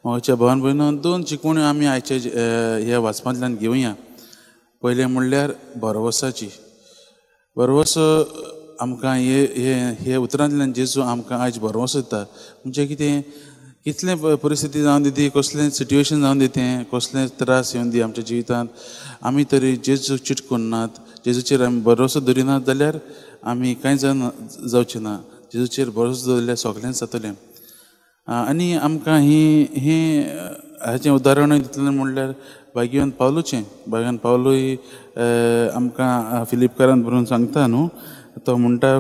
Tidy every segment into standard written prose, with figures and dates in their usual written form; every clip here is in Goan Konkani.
म्हज्या भावान भयणो, दोन शिकवण्यो आमी आयचे ह्या वाचपांतल्यान घेवया. पयलें म्हणल्यार भरवसाची. भरवसो आमकां हे हे हे उतरांतल्यान जेजू आमकां आयज भरवंसो दिता. म्हणजे कितें, कितलें परिस्थिती जावन दी ती, कसलें सिट्युएशन जावन दी तें, कसलें त्रास येवन दी आमच्या जिवितांत, आमी तरी जेजूक चिटकून नात, जेजूचेर आमी भरवसो दवरिनात जाल्यार आमी कांय जावचें ना. जेजूचेर भरवसो दवरल्यार सगळेंच जातलें. आनी आमकां ही हें हाचें उदाहरणूय दितलें म्हणल्यार भाग्यवंत पावलूचें. भाग्यवंत पावलूय आमकां फिलिपकारान बरोवन सांगता न्हू, तो म्हणटा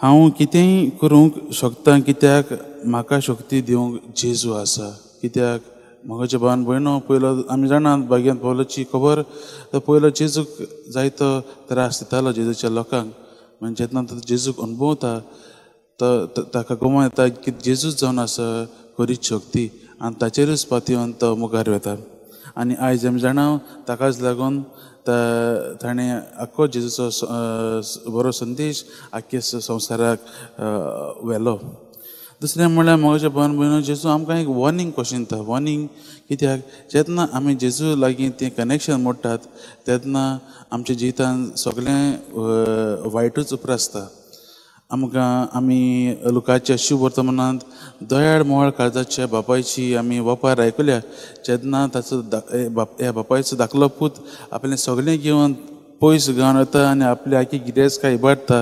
हांव कितेंय करूंक शकता कित्याक म्हाका शक्ती दिवंक जेजू आसा. कित्याक म्हज्या भावान भयणो, पयलो आमी जाणात भाग्यवंत पावलूची खबर, तो पयलो जेजूक जायतो त्रास दितालो जेजूच्या लोकांक. म्हणजे जेन्ना तो जेजूक अनुभवता तो ताका गमोन येता की जेजूच जावन आसा खरीच शक्ती आनी ताचेरूच पातयेवन तो मुखार वता. आनी आयज आमी जाणा ताकाच लागून ताणें आख्खो जेजूचो बरो संदेश आख्खे संवसाराक व्हेलो. दुसरें म्हणल्यार म्हज्या भावान भयणो, जेजू आमकां एक वॉर्निंग कशें दिता. वॉर्निंग कित्याक, जेन्ना आमी जेजू लागीं तें कनेक्शन मोडटात तेन्ना आमच्या जिवितांत सगळें वायटूच उप्रासता. आमकां आमी लुकाच्या शुभवर्तमानांत दयाळ मोळ काळजाच्या बापायची आमी वपार आयकुल्या. जेन्ना ताचो ह्या बापायचो धाकलो पूत आपलें सगळें घेवन पयस गावन वता आनी आपली आखी गिरेस्तकाय इबाडटा,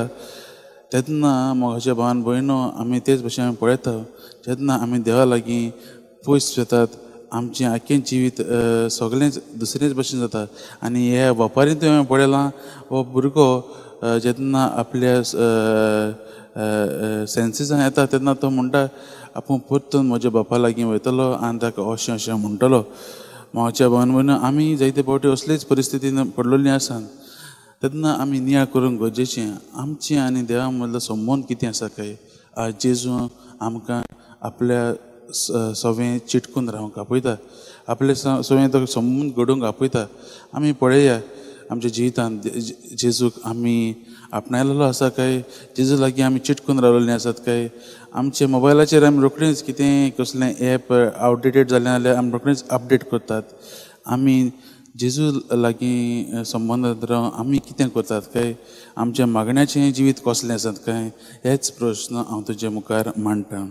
तेन्ना म्हज्या भावान भयणो आमी तेच भशेन आमी पळयता. जेन्ना आमी देवा लागीं पयस वतात आमचें आख्खें जिवीत सगळेंच दुसरेच भशेन जाता. आनी ह्या वपारींत हांवें पळयलां, हो भुरगो जेन्ना आपल्या सेन्सिसान येता तेन्ना तो म्हणटा आपूण परतून म्हज्या बापा लागीं वयतलो आनी ताका अशें अशें म्हणटलो. म्हज्या भावान भयणो, आमी जायते फावटी असलेच परिस्थितीन पडलेलीं आसा तेन्ना आमी नियाळ करूंक गरजेचें आमचें आनी देवा मदलो संबंद कितें आसा काय. आज जेजू आमकां आपल्या सवें चिटकून रावंक आपयता, आपले सवें तो संबंद घडोवंक आपयता. आमी पळया आमच्या जिवितांत जेजूक आमी आपणायलेलो आसा काय, जेजू लागीं आमी चिटकून रावलेलीं आसात काय. आमच्या मोबायलाचेर आमी रोखडीच कितें कसलें एप आवटडेटेड जालें जाल्यार आमी रोखडीच अपडेट करतात. आमी जेजू लागीं संबंदांत रावन आमी कितें करतात काय, आमच्या मागण्याचें जिवीत कसलें आसात काय, हेच प्रश्न हांव तुजे मुखार मांडटा.